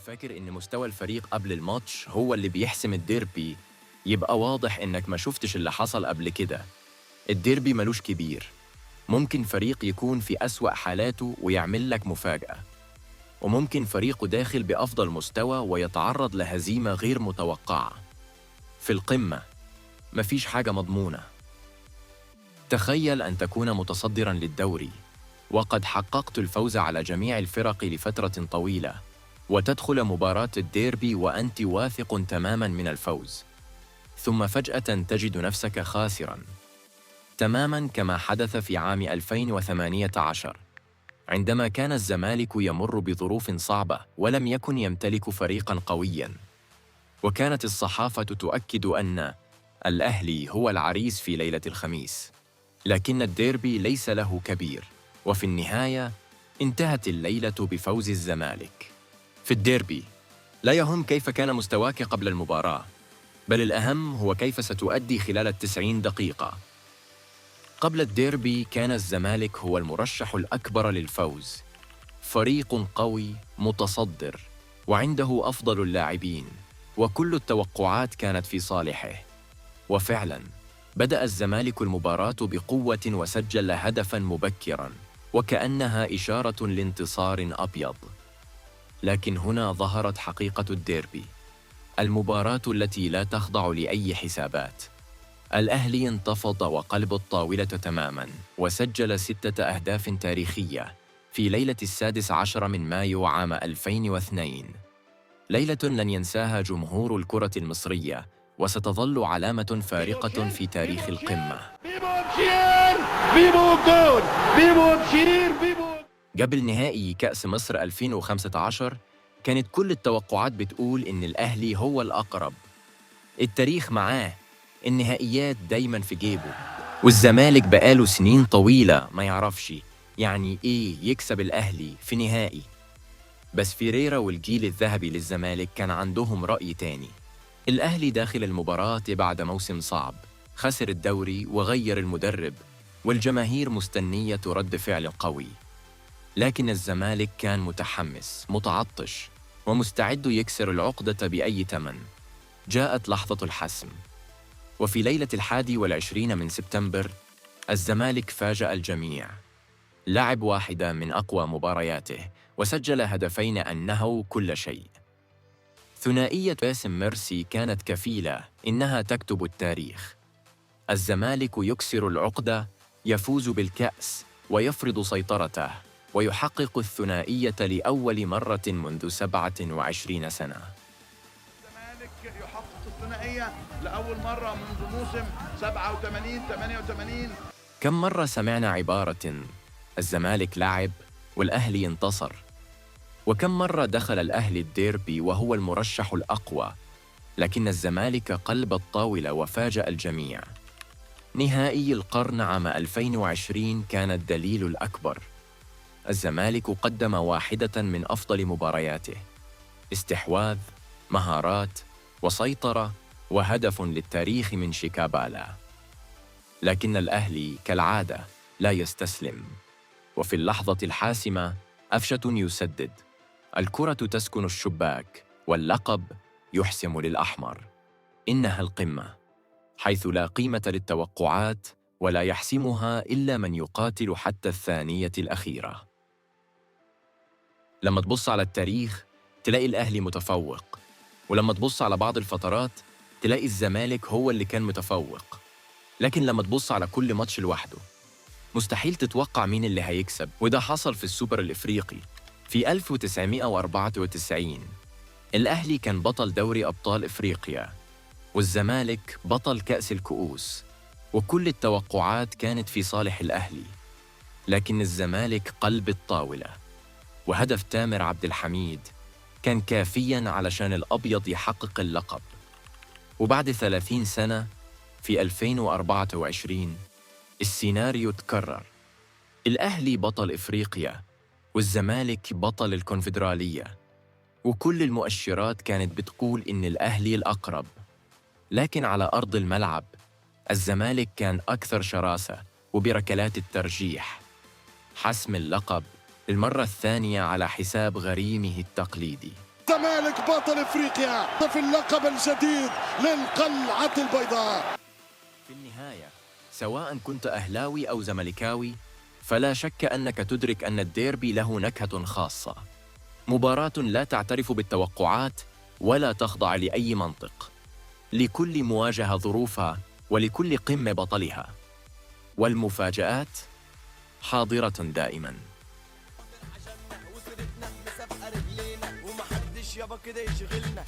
فاكر إن مستوى الفريق قبل الماتش هو اللي بيحسم الديربي، يبقى واضح إنك ما شفتش اللي حصل قبل كده. الديربي ملوش كبير، ممكن فريق يكون في أسوأ حالاته ويعمل لك مفاجأة، وممكن فريقه داخل بأفضل مستوى ويتعرض لهزيمة غير متوقعة. في القمة مفيش حاجة مضمونة. تخيل أن تكون متصدراً للدوري وقد حققت الفوز على جميع الفرق لفترة طويلة، وتدخل مباراة الديربي وأنت واثق تماماً من الفوز، ثم فجأة تجد نفسك خاسراً، تماماً كما حدث في عام 2018 عندما كان الزمالك يمر بظروف صعبة ولم يكن يمتلك فريقاً قوياً، وكانت الصحافة تؤكد أن الأهلي هو العريس في ليلة الخميس، لكن الديربي ليس له كبير، وفي النهاية انتهت الليلة بفوز الزمالك. في الديربي لا يهم كيف كان مستواك قبل المباراة، بل الأهم هو كيف ستؤدي خلال 90 دقيقة. قبل الديربي كان الزمالك هو المرشح الأكبر للفوز، فريق قوي متصدر وعنده أفضل اللاعبين، وكل التوقعات كانت في صالحه. وفعلا بدأ الزمالك المباراة بقوة وسجل هدفا مبكرا، وكأنها إشارة لانتصار أبيض. لكن هنا ظهرت حقيقة الديربي، المباراة التي لا تخضع لأي حسابات. الأهلي انتفض وقلب الطاولة تماما، وسجل 6 أهداف تاريخية في ليلة 16 من مايو عام 2002، ليلة لن ينساها جمهور الكرة المصرية، وستظل علامة فارقة في تاريخ القمة. بيبو بشير، بيبو جول، بيبو بشير، بيبو. قبل نهائي كأس مصر 2015 كانت كل التوقعات بتقول إن الأهلي هو الأقرب، التاريخ معاه، النهائيات دايما في جيبه، والزمالك بقاله سنين طويلة ما يعرفش يعني إيه يكسب الأهلي في نهائي. بس فيريرا والجيل الذهبي للزمالك كان عندهم رأي تاني. الأهلي داخل المباراة بعد موسم صعب، خسر الدوري وغير المدرب، والجماهير مستنية رد فعل قوي. لكن الزمالك كان متحمس، متعطش، ومستعد يكسر العقدة بأي ثمن. جاءت لحظة الحسم، وفي ليلة 21 من سبتمبر الزمالك فاجأ الجميع، لعب واحدة من أقوى مبارياته وسجل هدفين أنهوا كل شيء. ثنائية باسم مرسي كانت كفيلة إنها تكتب التاريخ. الزمالك يكسر العقدة، يفوز بالكأس ويفرض سيطرته، ويحقق الثنائية لأول مرة منذ 27 سنة. الزمالك يحقق الثنائية لأول مرة منذ موسم 87-88. كم مرة سمعنا عبارة الزمالك لعب والأهلي انتصر؟ وكم مرة دخل الأهلي الديربي وهو المرشح الأقوى، لكن الزمالك قلب الطاولة وفاجأ الجميع. نهائي القرن عام 2020 كان الدليل الأكبر. الزمالك قدم واحدة من أفضل مبارياته، استحواذ، مهارات، وسيطرة، وهدف للتاريخ من شيكابالا. لكن الأهلي كالعادة لا يستسلم، وفي اللحظة الحاسمة أفشة يسدد، الكرة تسكن الشباك، واللقب يحسم للأحمر. إنها القمة، حيث لا قيمة للتوقعات ولا يحسمها إلا من يقاتل حتى الثانية الأخيرة. لما تبص على التاريخ تلاقي الأهلي متفوق، ولما تبص على بعض الفترات تلاقي الزمالك هو اللي كان متفوق. لكن لما تبص على كل ماتش لوحده مستحيل تتوقع مين اللي هيكسب، وده حصل في السوبر الإفريقي في 1994. الأهلي كان بطل دوري أبطال إفريقيا، والزمالك بطل كأس الكؤوس، وكل التوقعات كانت في صالح الأهلي، لكن الزمالك قلب الطاولة، وهدف تامر عبد الحميد كان كافياً علشان الأبيض يحقق اللقب. وبعد 30 سنة في 2024 السيناريو تكرر، الأهلي بطل إفريقيا والزمالك بطل الكونفدرالية، وكل المؤشرات كانت بتقول إن الأهلي الأقرب، لكن على أرض الملعب الزمالك كان أكثر شراسة، وبركلات الترجيح حسم اللقب للمرة الثانية على حساب غريمه التقليدي. الزمالك بطل افريقيا في اللقب الجديد للقلعة البيضاء. في النهاية، سواء كنت أهلاوي أو زملكاوي، فلا شك أنك تدرك أن الديربي له نكهة خاصة، مباراة لا تعترف بالتوقعات ولا تخضع لأي منطق. لكل مواجهة ظروفها، ولكل قمة بطلها، والمفاجآت حاضرة دائما. وسيرتنا مسابقة رجلينا، ومحدش يابا كده يشغلنا.